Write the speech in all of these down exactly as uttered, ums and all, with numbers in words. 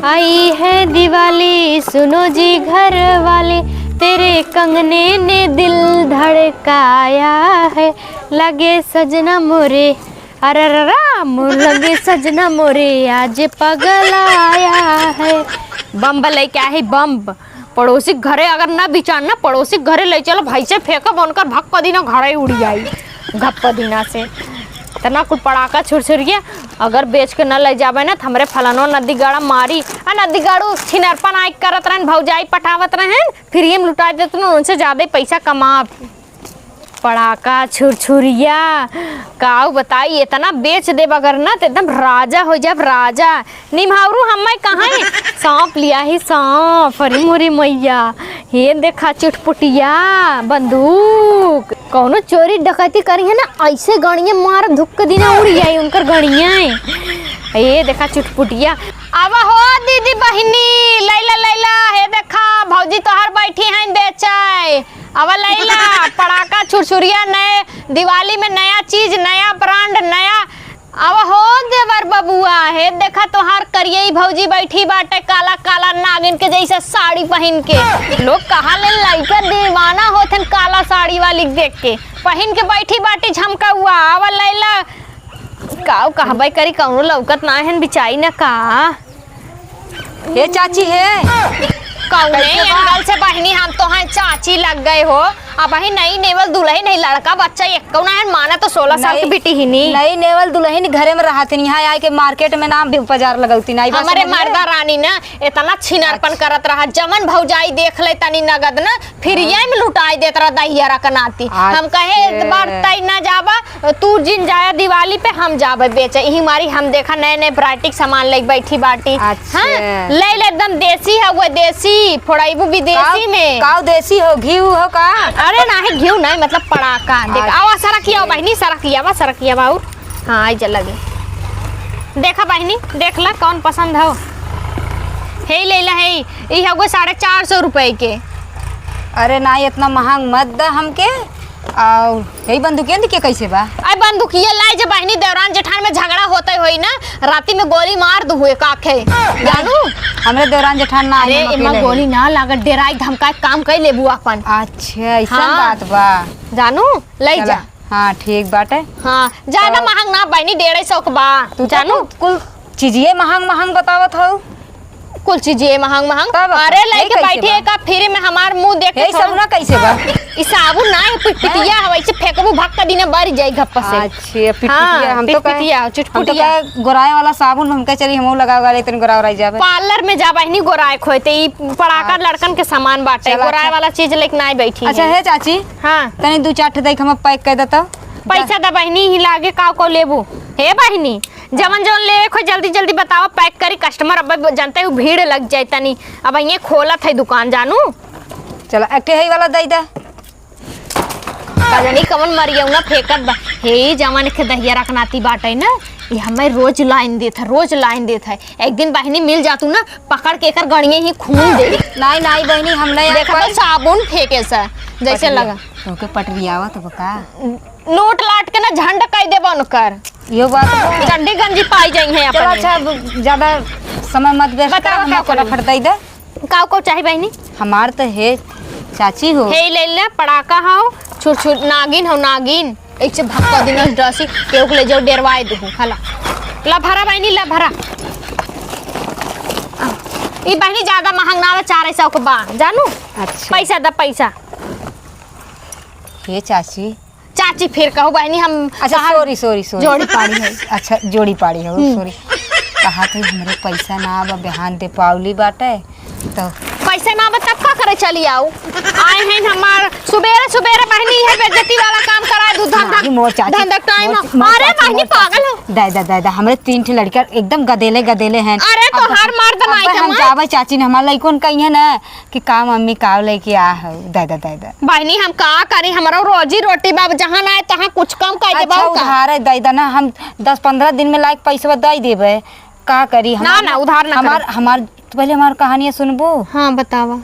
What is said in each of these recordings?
आई है दिवाली, सुनो जी घर वाले, तेरे कंगने ने दिल धड़काया है, लगे सजना मोरे, अरररा, मो-, लगे सजना मोरे, आज पगलाया है। बम्ब लइके आही, बम्ब। पड़ोसी के घरे अगर ना बिचार ना, पड़ोसी के घरे लइ चलो, भाई से फेंकब, उनकर भक्क दिना घरे उड़ी आई, घप्प दिना से। इतना कुल पड़ाका छुरछुरिया अगर बेच के ना लइ जाबे ना, त हमरे फलनो नदी गाड़ा मारी। आ नदी गाड़ू छिनरपन आइ करत रहन, भौजाई पटावत रहन, फिर ये लुटा देत रहन, उनसे ज्यादा पैसा कमाब। पड़ाका छुरछुरिया, काऊ बताई, इतना बेच देब अगर ना, त एकदम राजा होइ जाब, राजा। निम्हारू हम्मै कहाँ है? साँप लिया ही साँप, अरे मोरी मैया। हे देखा चुटपुटिया, बंदूक। कौनो चोरी डकैती करिहैं ना, ऐसे गड़िया मार धुक्क दिना उड़ी जाई उनकर गड़िया। हे देखा चुटपुटिया। आवा हो दीदी बहिनी, लैला लैला, हे देखा भौजी तोहार बैठी हैं बेचे। आवा लैला, पड़ाका छुरछुरिया नए, दिवाली में नया चीज, नया brand, नया अब हो देवर बबुआ, हे देखा तोहार करियई भौजी बैठी बाटे काला काला नागिन के जैसे साड़ी पहिन के। लोग कहा ले लइका दीवाना होत हन काला साड़ी वाली के देख के। पहिन के बैठी बाटी झमकउआ। आवा लैला, काऊ कहबे करी, कौनो लौकत ना हन बिचाई न का। हे चाची हे। कौने कैसे बा? एंगल से बहिनी, हम तो हैं चाची लग गए हो। अबहीं नई नेवल दुलहिन है, लड़का बच्चा एक्कौ ना है, माना तो सोलह साल के नई, बिटिहिनी। नई नेवल दुलहिन घरे में रहत हिन, यहाँ आइके market में ना बि-, बाजार लगौती ना, ई बात हमरे समझ में? मर्दा रानी ना इतना छिनरपन अच्छा। करत रहा, जमन भौजाई देख ले तनी नगद ना, फिर हाँ। ये में लुटाई देत रहा दहिया रकनाती। हम कहे, अच्छा। "एक बार तई ना जाबा, तू जिन जाया दिवाली पे, हम जाबे बेचे।" यही मारी हम देखा नए नए variety के सामान लेके बैठी बाटी। अच्छा। हाँ, ले ले, एकदम देसी है वो, देसी, फोड़ाइबू विदेशी काव, में। काव देसी हो, घी हो का? अरे नाही, घी नहीं, मतलब पड़ाका। देख, अच्छा। आवा सरकिया, बहिनी, सरकिया बा, सरकिया बा, और हाँ, आई जा लगे। देखा बहिनी, देख ला कौन पसंद हो। हे ले ला, हे, ई हो गो साढ़े चार सौ रुपए के। अरे नाही, इतना महंग मत द हमके। आउ, यही बंदूकिया दिखे कैसे बा? अरे बंदूकिया लाई जे बहिनी, देवरान जेठान में झगड़ा होते होई ना, राती में गोली मार दू हुए काखे। जानू? हमरे देवरान जेठान ना अरे, आइहन एमा अकेले गोली ही। ना लागत, डेराई धमकाई काम कई लेबू अपन। अच्छा, ऐसा हाँ। बात बा। जानू, लई चला। जा। हाँ, ठीक बाटे। हाँ, ज्यादा तो महंग ना बहिनी, डेढ़ सौ के बा। तू तो जानू? कुल, कुल चीजिए महंग महंग बतावत हऊ। कुल चीजिए महंग महंग। तब अरे, हे लइके कैसे बैठी बा? है का free में हमार मुंह देख के हे थोड़ा सबना कैसे बा? ई साबुन ना है, पिटपिटिया हैं? है, वैसे फेंकबू भक्का दिने बर जाई घप्पा से। अच्छा, पिटपिटिया, हाँ, हम तो कहे, पिटपिटिया, हम तो चुटपुटिया। कहे गोराए वाला साबुन हमके चली, हमहू लगावे वाले तनी गोरा ओराई जाबे। Parlour में जा बहिनी गोराए खोए, ते ई पड़ाका अच्छा। लड़कन के सामान बाटे, चला, गोराए अच्छा। वाला चीज लेके ना बैठी अच्छा, है। हे चाची, हाँ। तनी दू चार ठे देख हम pack कर देता। पैसा द बहिनी, ही लागे काव काव लेबू। हे बहिनी, जवन जवन लेवे को जल्दी जल्दी बतावा, pack करी, customer अब जानते हो भीड़ लग जाए तनी, अब ये खोलत है दुकान जानू। चला, एक ठे है वाला दे दे। का जानी कवन मरियौना फेंकत बा। हे जवन के दहिया रखनाती बाटे ना, ये हमें रोज लाइन देत है, रोज लाइन देत है। एक दिन बहिनी मिल जातू ना, पकड़ के एकर गड़िए ही खून दे। नाई, नाई बहिनी, हम नहीं देखा तो साबुन फेंके सा, जैसे पटरिया, लगा। ओके पटरियावा तो का? नोट लाट के ना झंड कई देबा उनकर। यो बात बा। चड्डी गंजी पाई जाई है चलो अपने। अच्छा, अब ज्यादा समय मत waste बताओ करो, का हम करी? फटाफट दे दे। काव काव चाही बहिनी? हमार तो हे चाची हो। हे ले ले, पड़ाका हो, छुर छुर नागिन हो, नागिन। एक से भक्का दिन डसी, केहू के ले जाओ, डेरवाए दू, हला। ला भरा बहिनी, ला भरा। ई बहिनी ज्यादा महंग ना, चार सौ के बा, जानू? अच्छा। पैसा द, पैसा। हे चाची, चाची फिर कहू बहिनी, हम अच्छा, कहा sorry, sorry, sorry। जोड़ी पाड़ी है। अच्छा, जोड़ी पाड़ी है, हम्म। Sorry। कहा थे हमरे पैसा ना बा, बिहान दीपावली बाटे, तो पैसा ना बा, तब का करे चली आऊ? आए हैं हमार सुबेरे सुबेरे बहिनी है बेइज्जती वाला काम करा दू, धंधा, नहीं, मोर चाची, धंधा time मोर, मोर अरे चाची, बहिनी मोर चाची। पागल हो। दादा, दादा, हमरे तीन ठे लड़का एकदम गदेले, गदेले हैं। अरे अब तोहार मर्द अब नाई हम हमार। जाबे चाची ने हमार लइकन कहिए ना, कि का मम्मी का लेके आ हो, दे दे, दे दे। बहिनी, हम का करी, हमरो रोजी रोटी बा, जहाँ ना आए, तहाँ कुछ कम कर देबो अच्छा, का? उधार है, दे दे ना, हम दस पन्द्रह दिन में लाइक पैसवा दे देबे। का करी, ना, हमार ना, उधार ना हमार, करे। हमार, तो पहले हमार कहानियाँ सुनबो। हाँ, बतावा।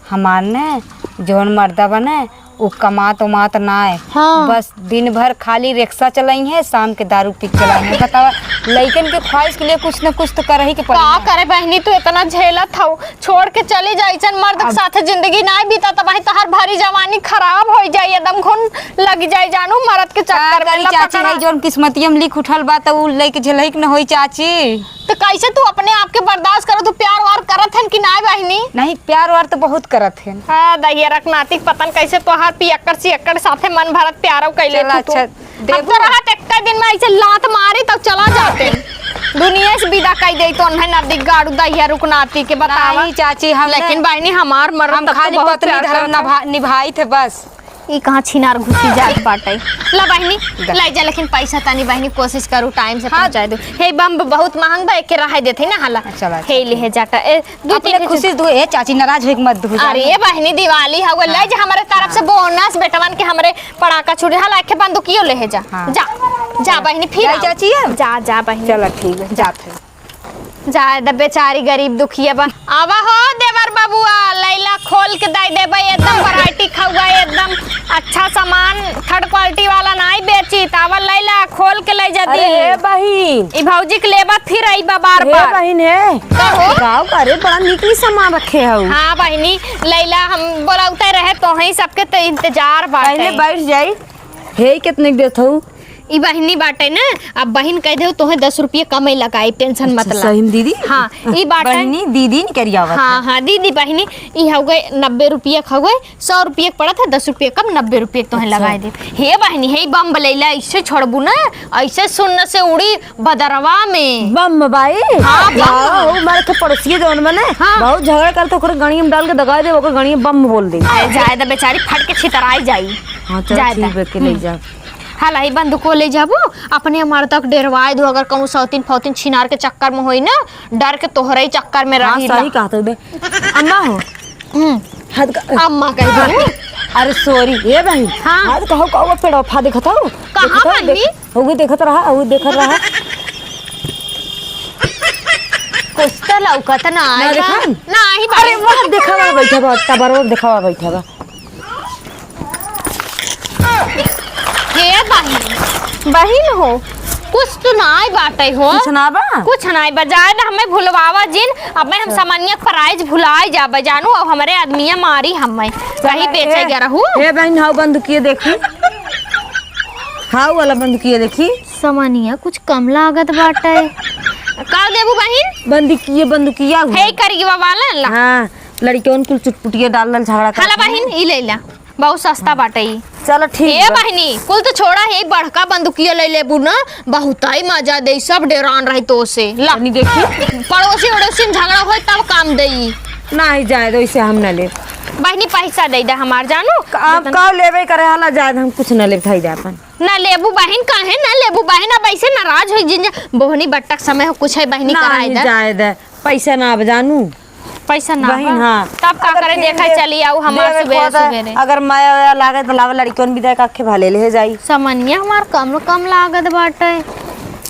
हमार ने, जौन मर्दा बने, उ कमात उमात नाय। हाँ। बस दिन भर खाली रिक्शा चलाई है, शाम के दारू पी के चलाई है। बतावा, लइकन के ख्वाहिश के लिए कुछ न कुछ तो करही के पड़ी का ना। करे बहिनी, तू इतना झेलत हऊ, छोड़ के चली जा। ऐसन मर्द के अब साथे जिंदगी नाय बीता, त भाई तोहार भरी जवानी खराब होइ जाई, एकदम घुन लग जाई जानू, मर्द के का चक्कर में करी चाची, लपकड़ा। है जौन किस्मतिया में लिख उठल बा, त उ लइके झेलही के न होई चाची। तो कैसे तू अपने आप के बर्दाश्त करो? तू प्यार वार करत हन कि नाय बहिनी? नहीं, प्यार वार तो बहुत करत हन। हाँ, दहिया रखनाती के पतन कैसे तोहार पियक्कड़ सियक्कड़ साथे मन भरत प्यारो कैले चला, तू, तू। अच्छा, अब देबू? तो रहत एक्का दिन में ऐसे लात मारी तब चला जाते। दुनिया से विदा कई दे तो उन्हें नदी गाड़ू दहिया रुकनाती के बतावा। नहीं चाची, हम लेकिन ना, बहिनी हमार मरद हम तब तो खाली बहुत पत्नी प्यार धर्म करत हन। नभा-, निभाई थे बस। ई कहाँ छिनार घुसी जात बाटे। ला बहिनी, दा। ले जा, लेकिन पैसा तनी बहिनी कोशिश करू टाइम से हाँ। पहुँचाए दू। हे बम बहुत महंग बा, एके रहे देते ना हाला। अच्छा, अच्छा, हे ठीक। ले जाटा, ए, दू अपने तीन खुशी दू, ए चाची नाराज होइके मत दू। अरे बहिनी, दिवाली हवे, ले हाँ। जा, हमारे तरफ से हाँ। बोनस बेटवन के हमरे पड़ाका छुड़ी। हाला, एके बंदूकियो ले जा। हाँ। जा, जा बहिनी, फिर जाई आओ। चाची अब? जा, जा बहिनी। चलो ठीक है, जात है। जाए द बेचारी गरीब दुखिया बा। आवा हो देवर बबुआ, लैला खोल के दे देबे, एकदम वैरायटी खउआ, एकदम अच्छा सामान, थर्ड क्वालिटी वाला नाई बेची, त आवा लैला खोल के ले जा अरे दी। हे बहिन। ई भौजी के लेबा फिर आई बा बार हे बार। बहिन हे। का हो? गाँव का अरे बड़ा निकली सामान रखे हऊ। हाँ बहिनी, लैला हम बोलौते रहे तोहई सबके तो इंतजार बाटे। पहले बैठ जाई। हे कितने के देत हऊ? ई बहिनी बाटे ना, अब बहिन कह देउ तोहे दस रुपया कम ही लगाई, टेंशन मत अच्छा, ला। सही में दीदी? हाँ, ई बाटे। बहिनी दीदी नहीं करी आवत हाँ, है। हाँ, दीदी बहिनी, ई हो गए नब्बे रुपया के हो गए, सौ रुपया के पड़त है, दस रुपया कम, नब्बे रुपया के तोहे अच्छा। लगाए दे। हे बहिनी, हे बम बलैला, ऐसे छोड़बू ना, ऐसे सुन्न से उड़ी बदरवा में। बम बाई? हाँ, बम। हाँ, वो मारे के पड़ोसिए जौन मने, हाँ। बहुत झगड़ा करत, ओकरे गणिया में डाल के दगाए दे, ओकर गणिया बम बोल दे। अरे जाए द बेचारी, फट के छितराई जाई। हाँ, चल जाए द। ठीक बा, के ले हम्म। जा। हाला, ई बंदूको ले जाबू, अपने हमारे तक डेरवाए दू, अगर कहूँ सौतीन फौतीन छिनार के चक्कर में होई ना, डर के तोहरे ही चक्कर में हाँ, रही ला। सही कहत हऊ बे। अम्मा हो। हम्म। हाथ का अम्मा कह दू। अरे sorry, ए बहिन। हाँ। हाथ कहो, कहो, पेड़वा फा देखत हऊ? कहाँ देखत हऊ? बहिनी? देख-, हऊ देखत रहा, हऊ देखत रहा। कुछ तो लौकत ना ना आई बा। देखा? ना आई बा। अरे वहाँ देखावा बैठा बा, टबरवा देखावा बैठा बा। हे बहिन, बहिन हो, कुछ तो नाई बाटे हो। कुछ ना बा? कुछ नाई बा, जाए द हमें भुलवावा जिन, अब मैं हम अच्छा। समनिया के prize भुलाई जाबे जानू, अब हमरे आदमिया मारी हमें, कहीं चला, बेचे ए, गया रहू। हे बहिन, हाउ बंदूकिया देखी, हाउ वाला बंदूकिया देखी। समनिया कुछ कम लागत बाटे। का देबू बहिन? बंदूकिया, बंदूकिया हुआ। हे करिया वाला ला। हाँ। लड़िकवन कुल चुटपुटिया डाल डाल झगड़ा करत हाला हैं। बहिन, ई ले ला, बहुत सस्ता बाटे ई। चलो ठीक ए बा। बहिनी, कुल तो छोड़ा, हे बड़का बंदूकिया ले लेबू ना, बहुताई मजा दे, सब डेरान रही तो से। ला। तनी देखी। पड़ोसी उड़ोसी में झगड़ा होई तब काम दे ई। नाही जाए दो, इसे हम ना लेब। बहिनी पैसा दे दे हमार जानू। अब का लेबे करे हाला, जाए दे, हम कुछ ना लेब, धई दे अपन। ना लेबू बहिन, काहे ना लेबू बहिन, अब ऐसे नाराज होई जिन जा, बोहनी बट्टक समय हो, कुछ है बहिनी नाही कराए दे। जाए दे। पैसा ना अब जानू। पैसा ना बहिन, बा? हाँ। तब का अगर करे, फिर देखा दे-, चली आऊ हमार देवे सुबेरे को तो सुबेरे। अगर माया वाया लागे तो लावे, लड़कियों भी दे के आखे भले ले जाई। समनिया हमार कम कम लागत बाटे।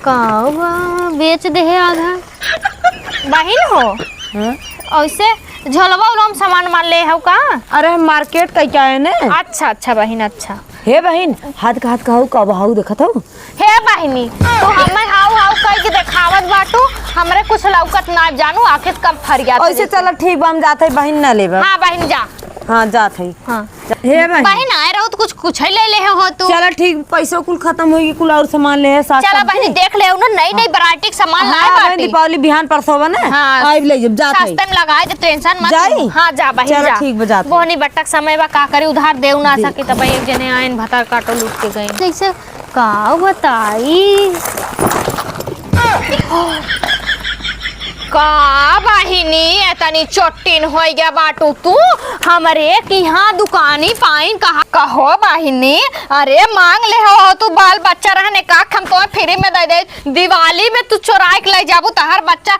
का बा, बेच दे है आधा। बहिन हो, हाँ? ऐसे झोलवा उलवा में सामान मान ले हो का? अरे हम market कई के आए ने। अच्छा, अच्छा बहिन, अच्छा। हे बहिन, हाथ का, हाथ का हऊ, का बहाऊ देखत हऊ? हे बहिनी, तू हमें हाउ हाउ कह के देखावत बाटू, हमरे कुछ लौकत ना जानू, आखिर कम फरियात ऐसे देखी। चलो ठीक बा, हम जात हई बहिन, ना लेबा। हाँ बहिन जा। हाँ, जात हई। हाँ। हे बहिन। बहिन आए रहो तो कुछ, कुछ ही ले ले हो तू। चलो ठीक, पैसो कुल खत्म होई, कुल और सामान ले है, साथ चला साथ बहिनी, दे। देख ले, उन्हें नई नई variety के सामान हाँ, लाए बहिन, बाटी। दीपावली बिहान परसों बा ना, हाँ। आइब ले जब जात हई। सस्ते में लगाए दे, tension मत जाई? ले। हाँ, जा बहिन, चलो जा। ठीक बा, जात हई। बोहनी बट्टक समय बा, का करी, उधार देउ ना दे। सकी, तब एक जने आइन, भतार काटो लूट के गई। कैसे का बताई? का बहिनी, एतनी चोट्टिन होइ गया बाटू तू? हमरे किहाँ दुकानी पाइन कहा, कहो बहिनी, अरे मांग ले हो, हो तू बाल बच्चा रहने का, हम तोहे free में दे दे, दिवाली में तू चोराइ के ले जाबू, तहार बच्चा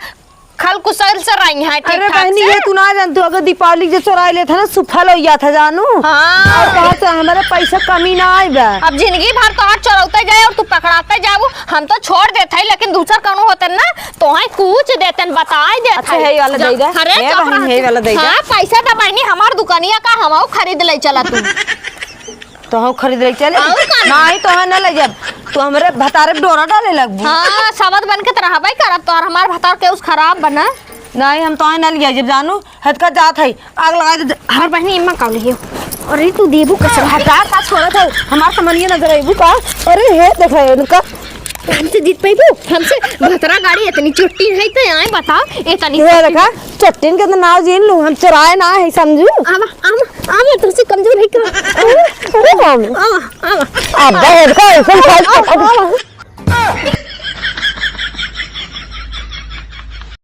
खल कुशल से रही है, ठीक अरे ठाक बहिनी, से। ये तू ना जानतू, अगर दीपावली के चोराई लेत है ना, सुफल हो जात है, जानू। हाँ। और कहा से हमारे पैसा कमी ना आए बा। अब जिंदगी भर तोहार चोरौते जाए और तू पकड़ाते जाबू, हम तो छोड़ देत है, लेकिन दूसर कौनो होते ना, तोहे कुछ देते न, बताए देत अच्छा, है। है वाला जा, दे दे। अरे, हे चुप बहिनी, रह हे तू। वाला दे दे। हाँ, पैसा तो बहिनी, हमार दुकानिया का हम खरीद ले चला तू। तोहू खरीद ले चले। और का? नाहीं, तोहे न ले जाब। तू हमरे भतारे पे डोरा डाले लगबू। हाँ, सबद बन के त रहबे करब, तोहर हमार भतार केहू से खराब बना। नाहीं, हम तोहे न ले जाब, जानू, हतका जात है, आग लगाइ दे। हमार बहिनी इम्मा का लियो। अरे, तू देबू कसम। हटा, का छोड़त है? हमार समनिया नजर अइबू का? अरे, हे, देख रहे हैं इनका। हमसे जीत पइबू? हमसे भतरा गाड़ी इतनी चुट्टी है, तो आए बताओ, इतनी ये देखा, चट्टीन के तो नाव जीन लू, हम चोराए ना है, समझू? आवा, आवा, आवा, तुमसे कमजोर है का? अरे बाबू। आवा, आवा। अब बैठ गए, ऐसे बैठ गए। आवा, आवा।